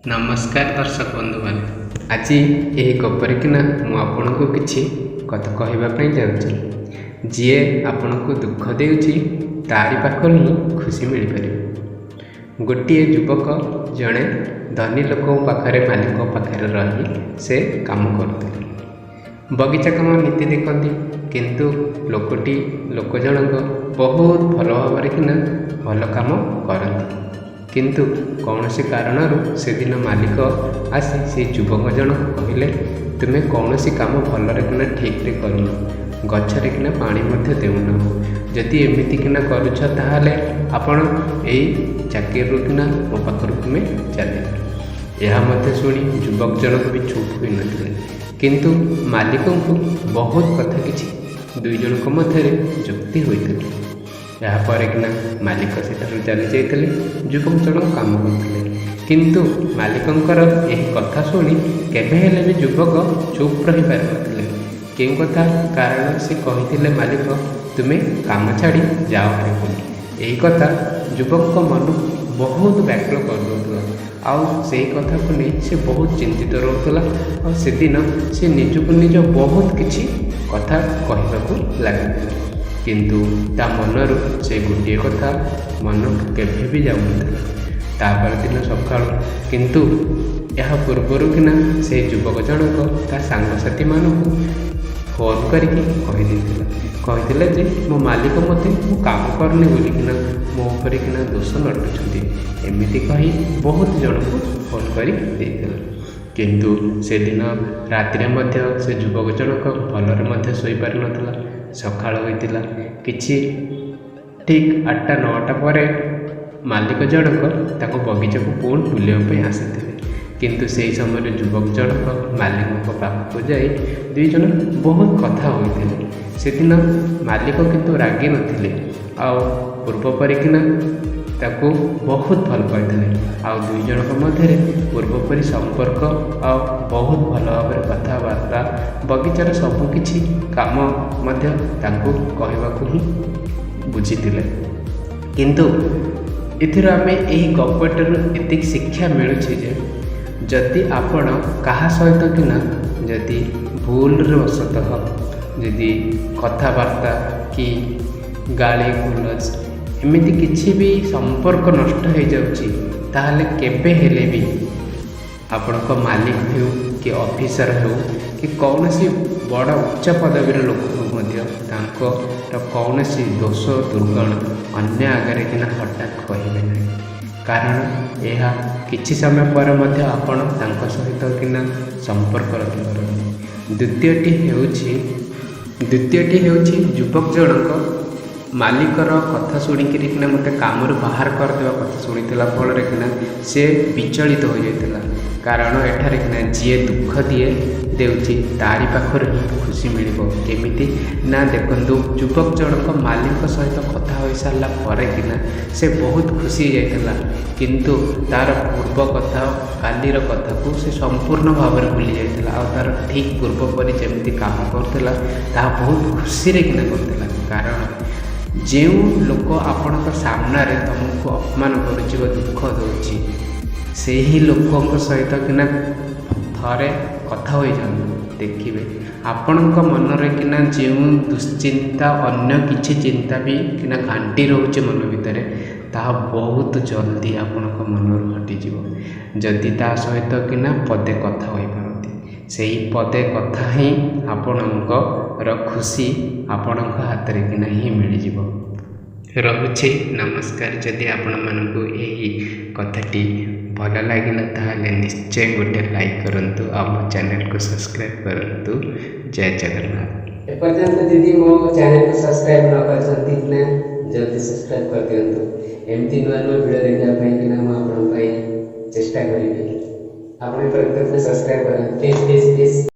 ନମସ୍କାର ଦର୍ଶକ ବନ୍ଧୁମାନେ, ଆଜି ଏହି ଗପରେ କିନା ମୁଁ ଆପଣଙ୍କୁ କିଛି କଥା କହିବା ପାଇଁ ଯାଉଛି। ଯିଏ ଆପଣଙ୍କୁ ଦୁଃଖ ଦେଉଛି, ତାରି ପାଖରୁ ହିଁ ଖୁସି ମିଳିପାରିବ। ଗୋଟିଏ ଯୁବକ ଜଣେ ଧନୀ ଲୋକଙ୍କ ପାଖରେ, ମାଲିକଙ୍କ ପାଖରେ ରହି ସେ କାମ କରୁଥିଲେ। ବଗିଚା କାମ ନୀତି ଦେଖନ୍ତି। କିନ୍ତୁ ଲୋକଟି, ଲୋକ ଜଣକ ବହୁତ ଭଲ ଭାବରେ କିନା ଭଲ କାମ କରନ୍ତି। କିନ୍ତୁ କୌଣସି କାରଣରୁ ସେଦିନ ମାଲିକ ଆସି ସେଇ ଯୁବକ ଜଣକୁ କହିଲେ, ତୁମେ କୌଣସି କାମ ଭଲରେ କିନା ଠିକ୍ରେ କରୁନ, ଗଛରେ କିନା ପାଣି ମଧ୍ୟ ଦେଉନ। ଯଦି ଏମିତି କିନା କରୁଛ, ତାହେଲେ ଆପଣ ଏଇ ଚାକିରିରୁ କିନା ମୋ ପାଖରୁ ତୁମେ ଚାଲିଯାଅ। ଏହା ମଧ୍ୟ ଶୁଣି ଯୁବକ ଜଣକ ବି ଚୁପ୍ ହୋଇନଥିଲେ। କିନ୍ତୁ ମାଲିକଙ୍କୁ ବହୁତ କଥା କିଛି ଦୁଇ ଜଣଙ୍କ ମଧ୍ୟରେ ଯୁକ୍ତି ହୋଇଥିଲା। ଏହାପରେ କିନା ମାଲିକ ସେଠାରୁ ଚାଲି ଯାଇଥିଲେ। ଯୁବକ ଜଣକ କାମ କରୁଥିଲେ। କିନ୍ତୁ ମାଲିକଙ୍କର ଏହି କଥା ଶୁଣି କେବେ ହେଲେ ବି ଯୁବକ ଚୁପ୍ ରହିପାରିନଥିଲେ। କେଉଁ କଥା? କାରଣ ସେ କହିଥିଲେ ମାଲିକ, ତୁମେ କାମ ଛାଡ଼ି ଯାଅ ଭାରି ବୋଲି। ଏହି କଥା ଯୁବକଙ୍କ ମନକୁ ବହୁତ ବ୍ୟାକୁଳ କରିଦେଉଥିଲା ଆଉ ସେହି କଥାକୁ ନେଇ ସେ ବହୁତ ଚିନ୍ତିତ ରହୁଥିଲା। ଆଉ ସେଦିନ ସେ ନିଜକୁ ନିଜ ବହୁତ କିଛି କଥା କହିବାକୁ ଲାଗିଥିଲା। କିନ୍ତୁ ତା ମନରୁ ସେ ଗୋଟିଏ କଥା ମନକୁ କେବେ ବି ଯାଉନଥିଲା। ତାପର ଦିନ ସକାଳୁ, କିନ୍ତୁ ଏହା ପୂର୍ବରୁ କିନା ସେ ଯୁବକ ଜଣକ ତା ସାଙ୍ଗସାଥିମାନଙ୍କୁ ଫୋନ୍ କରିକି କହିଦେଇଥିଲା। କହିଥିଲେ ଯେ ମୋ ମାଲିକ ମୋତେ ମୁଁ କାମ କରୁନି ବୋଲିକିନା ମୋ ଉପରେ କିନା ଦୋଷ ନଟୁଛନ୍ତି। ଏମିତି କହି ବହୁତ ଜଣଙ୍କୁ ଫୋନ୍ କରି ଦେଇଥିଲା। କିନ୍ତୁ ସେଦିନ ରାତିରେ ମଧ୍ୟ ସେ ଯୁବକ ଜଣକ ଭଲରେ ମଧ୍ୟ ଶୋଇପାରିନଥିଲା। ସକାଳ ହୋଇଥିଲା କିଛି ଠିକ୍ 8ଟା 9ଟା ପରେ ମାଲିକ ଜଣକ ତାଙ୍କ ବଗିଚାକୁ ପୁଣି ବୁଲିବା ପାଇଁ ଆସିଥିଲେ। କିନ୍ତୁ ସେହି ସମୟରେ ଯୁବକ ଜଣକ ମାଲିକଙ୍କ ପାଖକୁ ଯାଇ ଦୁଇ ଜଣ ବହୁତ କଥା ହୋଇଥିଲେ। ସେଦିନ ମାଲିକ କିନ୍ତୁ ରାଗି ନଥିଲେ ଆଉ ପୂର୍ବ ପରିକିନା ତାକୁ ବହୁତ ଭଲ ପାଇଥିଲେ। ଆଉ ଦୁଇ ଜଣଙ୍କ ମଧ୍ୟରେ ପୂର୍ବପରି ସମ୍ପର୍କ ଆଉ ବହୁତ ଭଲ ଭାବରେ କଥାବାର୍ତ୍ତା, ବଗିଚାର ସବୁକିଛି କାମ ମଧ୍ୟ ତାଙ୍କୁ କହିବାକୁ ହିଁ ବୁଝିଥିଲେ। କିନ୍ତୁ ଏଥିରୁ ଆମେ ଏହି ଗପଟିରୁ ଏତିକି ଶିକ୍ଷା ମିଳୁଛି ଯେ ଯଦି ଆପଣ କାହା ସହିତ କିନା ଯଦି ଭୁଲରେ ବଶତଃ ଯଦି କଥାବାର୍ତ୍ତା କି ଗାଳି ଗୁଲଜ ଏମିତି କିଛି ବି ସମ୍ପର୍କ ନଷ୍ଟ ହେଇଯାଉଛି, ତାହେଲେ କେବେ ହେଲେ ବି ଆପଣଙ୍କ ମାଲିକ ହେଉ କି ଅଫିସର ହେଉ କି କୌଣସି ବଡ଼ ଉଚ୍ଚ ପଦବୀର ଲୋକ ହେଉ ମଧ୍ୟ, ତାଙ୍କର କୌଣସି ଦୋଷ ଦୁର୍ଗୁଣ ଅନ୍ୟ ଆଗରେ କିନା ହଠାତ୍ କହିବେ ନାହିଁ। କାରଣ ଏହା କିଛି ସମୟ ପରେ ମଧ୍ୟ ଆପଣ ତାଙ୍କ ସହିତ କିନା ସମ୍ପର୍କ ରଖିପାରନ୍ତି। ଦ୍ୱିତୀୟଟି ହେଉଛି, ଯୁବକ ଜଣକ ମାଲିକର କଥା ଶୁଣିକିରି କିନା ମୋତେ କାମରୁ ବାହାର କରିଦେବା କଥା ଶୁଣିଥିଲା, ଫଳରେ କିନା ସେ ବିଚଳିତ ହୋଇଯାଇଥିଲା। କାରଣ ଏଠାରେ କିନା ଯିଏ ଦୁଃଖ ଦେଉଛି, ତାରି ପାଖରୁ ହିଁ ଖୁସି ମିଳିବ। କେମିତି ନା ଦେଖନ୍ତୁ, ଯୁବକ ଜଣକ ମାଲିକ ସହିତ କଥା ହୋଇସାରିଲା ପରେ କିନା ସେ ବହୁତ ଖୁସି ହେଇଯାଇଥିଲା। କିନ୍ତୁ ତା'ର ପୂର୍ବ କଥା, କାଲିର କଥାକୁ ସେ ସମ୍ପୂର୍ଣ୍ଣ ଭାବରେ ଭୁଲି ଯାଇଥିଲା। ଆଉ ତା'ର ଠିକ୍ ପୂର୍ବ ପରି ଯେମିତି କାମ କରୁଥିଲା, ତାହା ବହୁତ ଖୁସିରେ କିନା କରୁଥିଲା। କାରଣ ଯେଉଁ ଲୋକ ଆପଣଙ୍କ ସାମ୍ନାରେ ତୁମକୁ ଅପମାନ କରୁଛି ବା ଦୁଃଖ ଦେଉଛି, ସେହି ଲୋକଙ୍କ ସହିତ କିନା ଥରେ କଥା ହୋଇଯାଆନ୍ତୁ। ଦେଖିବେ, ଆପଣଙ୍କ ମନରେ କିନା ଯେଉଁ ଦୁଶ୍ଚିନ୍ତା, ଅନ୍ୟ କିଛି ଚିନ୍ତା ବି କିନା ଘାଣ୍ଟି ରହୁଛି ମନ ଭିତରେ, ତାହା ବହୁତ ଜଲ୍ଦି ଆପଣଙ୍କ ମନରୁ ହଟିଯିବ, ଯଦି ତା ସହିତ କିନା ପଦେ କଥା ହୋଇପାରନ୍ତି। ସେହି ପଦେ କଥା ହିଁ ଆପଣଙ୍କର ଖୁସି ଆପଣଙ୍କ ହାତରେ କିନା ହିଁ ମିଳିଯିବ। ରହୁଛି, ନମସ୍କାର। ଯଦି ଆପଣମାନଙ୍କୁ ଏହି କଥାଟି ଭଲ ଲାଗିଲା, ତାହେଲେ ନିଶ୍ଚୟ ଗୋଟେ ଲାଇକ୍ କରନ୍ତୁ ଆଉ ମୋ ଚ୍ୟାନେଲକୁ ସବସ୍କ୍ରାଇବ୍ କରନ୍ତୁ। ଜୟ ଜଗନ୍ନାଥ। ଏପର୍ଯ୍ୟନ୍ତ ଯଦି ମୋ ଚ୍ୟାନେଲକୁ ସବସ୍କ୍ରାଇବ୍ ନ କରିଛନ୍ତି ନା, ଜଲ୍ଦି ସବସ୍କ୍ରାଇବ୍ କରିଦିଅନ୍ତୁ। ଏମିତି ନୂଆ ନୂଆ ଭିଡ଼ିଓ ଦେଖିବା ପାଇଁ କିନା ମୁଁ ଆପଣଙ୍କ ପାଇଁ ଚେଷ୍ଟା କରିବି। ଆପଣ ଏପର୍ଯ୍ୟନ୍ତ ସବସ୍କ୍ରାଇବ୍ କରନ୍ତୁ, ପ୍ଲିଜ୍ ପ୍ଲିଜ୍ ପ୍ଲିଜ୍।